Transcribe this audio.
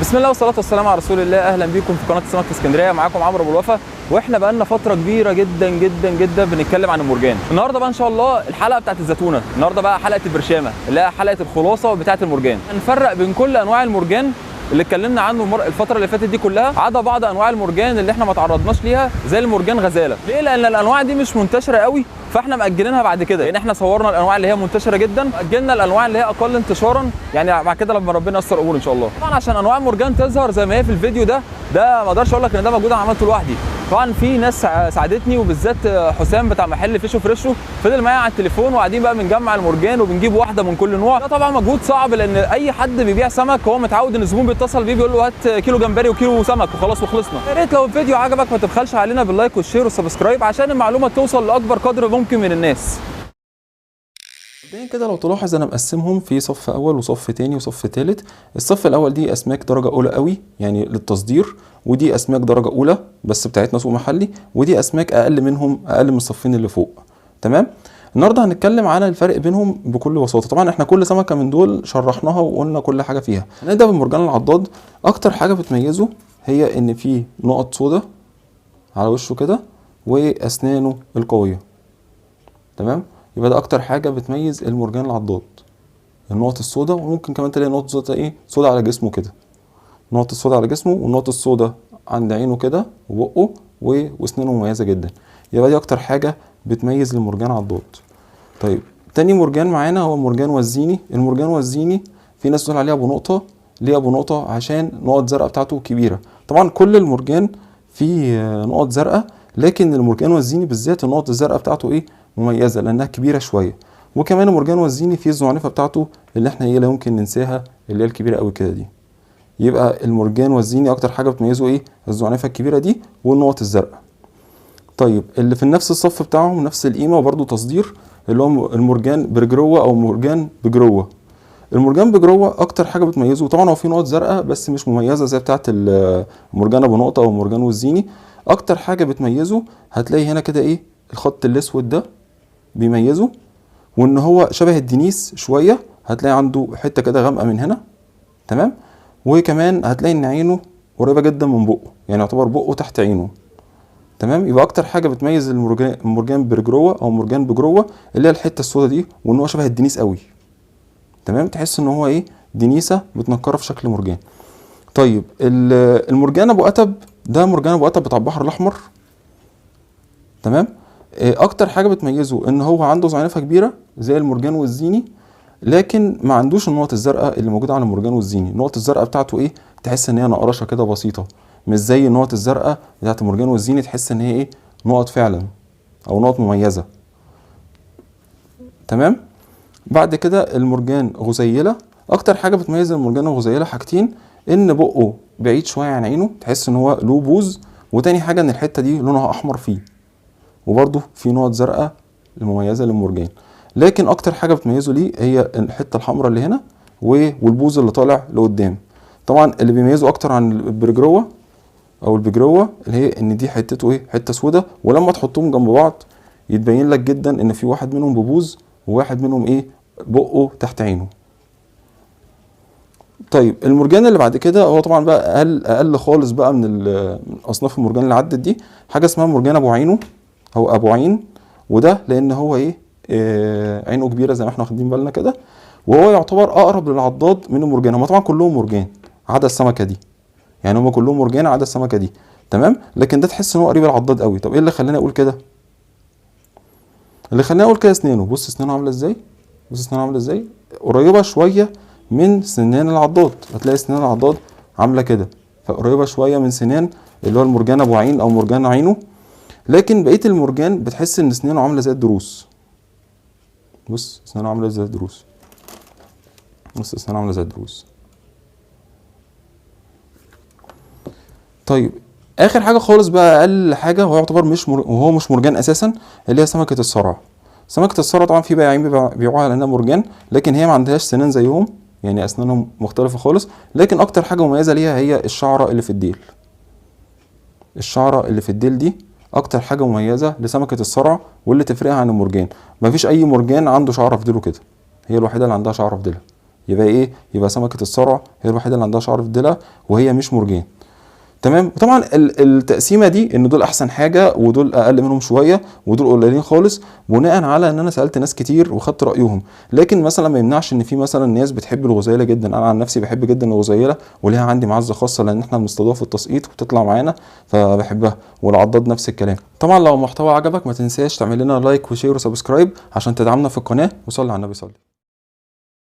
بسم الله والصلاة والسلام على رسول الله. اهلا بيكم في قناة السمك في اسكندرية، معاكم عمرو ابو الوفا. واحنا بقالنا فترة كبيرة جدا جدا جدا بنتكلم عن المرجان. النهارده بقى ان شاء الله الحلقة بتاعت الزيتونه، النهارده بقى حلقة البرشامه اللي هي حلقة الخلاصة بتاعت المرجان. هنفرق بين كل انواع المرجان اللي اتكلمنا عنه الفترة اللي فاتت دي كلها، عدا بعض انواع المرجان اللي احنا ما تعرضناش ليها زي المرجان غزاله. ليه؟ لان الانواع دي مش منتشرة قوي، فاحنا مأجلينها بعد كده. يعني احنا صورنا الانواع اللي هي منتشرة جدا، اجلنا الانواع اللي هي اقل انتشارا، يعني بعد كده لما ربنا ييسر امور ان شاء الله. طبعا عشان انواع المرجان تظهر زي ما هي في الفيديو ده ما اقدرش اقول لك ان ده مجهود انا عملته لوحدي. طبعا في ناس ساعدتني، وبالذات حسام بتاع محل فيشو فريشو، فضل معايا على التليفون وقاعدين بقى بنجمع المرجان وبنجيب واحدة من كل نوع. ده طبعا مجهود صعب، لان اي حد بيبيع سمك هو متعود ان الزبون بيتصل بيه بيقول له هات كيلو جمبري وكيلو سمك وخلاص وخلصنا. يا ريت لو الفيديو عجبك ما تبخلش علينا بال like وال share وال subscribe عشان المعلومة توصل لاكبر قدر ممكن من الناس. مبدئيا كده لو تلاحظ انا مقسمهم في صف اول وصف تاني وصف تالت. الصف الاول دي اسماك درجه اولى قوي يعني للتصدير، ودي اسماك درجه اولى بس بتاعتنا سوق محلي، ودي اسماك اقل منهم، اقل من الصفين اللي فوق. تمام. النهارده هنتكلم على الفرق بينهم بكل بساطة. طبعا احنا كل سمكة من دول شرحناها وقلنا كل حاجة فيها. هنبدا بالمرجان العضاد. اكتر حاجة بتميزه هي ان فيه نقط سودا على وشه كده واسنانه القوية. تمام. يبقى ده اكتر حاجة بتميز المرجان العضاد، النقط السوداء. وممكن كمان تلاقي نقط سوداء ايه، سوداء على جسمه كده، نقط السوداء على جسمه والنقط السوداء عند عينه كده وبقه واسنانه مميزة جدا. يبقى دي اكتر حاجة بتميز المرجان عضاد. طيب تاني مرجان معانا هو مرجان وزيني. المرجان وزيني في ناس تقول عليه ابو نقطة. ليه ابو نقطة؟ عشان نقط زرقاء بتاعته كبيرة. طبعا كل المرجان فيه نقط زرقاء، لكن المرجان والزيني بالذات النقط الزرقاء بتاعته ايه، مميزة لانها كبيرة شوية. وكمان المرجان والزيني فيه الزعنفه بتاعته اللي احنا ايه لا يمكن ننساها، اللي هي الكبيرة قوي كده دي. يبقى المرجان والزيني اكتر حاجة بتميزه ايه، الزعنفه الكبيرة دي والنقط الزرقاء. طيب اللي في نفس الصف بتاعهم نفس القيمة وبرده تصدير، اللي هو المرجان برجروه او مرجان بجروه. المرجان بجروه اكتر حاجة بتميزه طبعا هو فيه نقط زرقاء بس مش مميزة زي بتاعه المرجان ابو نقطة او المرجان والزيني. اكتر حاجة بتميزه هتلاقي هنا كده ايه، الخط الاسود ده بيميزه، وان هو شبه الدنيس شوية، هتلاقي عنده حتة كده غامقه من هنا. تمام. وكمان هتلاقي ان عينه قريبه جدا من بقه، يعني يعتبر بقه تحت عينه. تمام. يبقى اكتر حاجة بتميز المرجان برجروه او مرجان بجروه اللي هي الحتة السوداء دي، وان هو شبه الدنيس قوي. تمام. تحس ان هو ايه، دنيسه متنكره في شكل مرجان. طيب المرجان ابو قتب، ده مرجان ابو قتب بتاع البحر الاحمر. تمام. اكتر حاجة بتميزه ان هو عنده زعنفه كبيرة زي المرجان والزيني، لكن ما عندوش النقط الزرقاء اللي موجودة على المرجان والزيني. النقط الزرقاء بتاعته ايه، تحس ان هي نقرشه كده بسيطة، مش زي النقط الزرقاء بتاعت المرجان والزيني، تحس ان هي ايه، نقط فعلا او نقط مميزة. تمام. بعد كده المرجان غزيله. اكتر حاجة بتميز المرجان الغزيله حاجتين، ان بقه بعيد شوية عن عينه، تحس ان هو له بوز، وتاني حاجة ان الحتة دي لونها احمر فيه، وبرده في نقط زرقاء المميزة للمرجان. لكن اكتر حاجة بتميزه ليه هي الحتة الحمراء اللي هنا والبوز اللي طالع لقدام. طبعا اللي بيميزه اكتر عن البرجروه او البجروه اللي هي ان دي حتته ايه، حتة سودة، ولما تحطهم جنب بعض يتبين لك جدا ان في واحد منهم ببوز وواحد منهم ايه، بقه تحت عينه. طيب المرجان اللي بعد كده هو طبعا بقى اقل خالص بقى من اصناف المرجان اللي عدت دي، حاجة اسمها مرجان ابو عينه او ابو عين. وده لان هو ايه، عينه كبيرة زي ما احنا واخدين بالنا كده، وهو يعتبر اقرب للعضاد من المرجان. هما طبعا كلهم مرجان عدا السمكة دي، يعني هما كلهم مرجان عدا السمكة دي. تمام. لكن ده تحس ان هو قريب العضاد قوي. طب ايه اللي خلاني اقول كده؟ اللي خلاني اقول كده اسنانه. بص اسنانه عامله ازاي، بص اسنانه عامله ازاي، قريبه شوية من سنان العضاد. هتلاقي سنان العضاد عامله كده، فقريبه شوية من سنان اللي هو المرجان ابو عين او مرجان عينه. لكن بقية المرجان بتحس ان اسنانه عامله زي الضروس. بص اسنانه عامله زي الضروس، بص اسنانه عامله زي الضروس. طيب اخر حاجة خالص بقى، اقل حاجة هو يعتبر مش وهو مش مرجان اساسا، اللي هي سمكة الصرع. سمكة الصرع طبعا في بياعين بيبيعوها لانها مرجان، لكن هي ما عندهاش سنان زيهم، يعني اسنانهم مختلفة خالص. لكن اكتر حاجة مميزة ليها هي الشعرة اللي في الديل. الشعرة اللي في الديل دي اكتر حاجة مميزة لسمكه الصرع واللي تفرقها عن المرجان. مفيش اي مرجان عنده شعره في ديله كده، هي الوحيدة اللي عندها شعره في ديلها. يبقى ايه؟ يبقى سمكة الصرع هي الوحيدة اللي عندها شعر في ديلها وهي مش مرجان. تمام. وطبعا التقسيمه دي ان دول احسن حاجة ودول اقل منهم شوية ودول قليلين خالص، بناء على ان انا سالت ناس كتير وخدت رايهم. لكن مثلا ما يمنعش ان في مثلا ناس بتحب الغزيله جدا. انا عن نفسي بحب جدا الغزيله وليها عندي معزة خاصة لان احنا بنصطادوها في التسقيط وبتطلع معانا فبحبها. والعضاد نفس الكلام. طبعا لو المحتوى عجبك ما تنساش تعمل لنا like و share و subscribe عشان تدعمنا في القناة، وصلي على النبي صلي.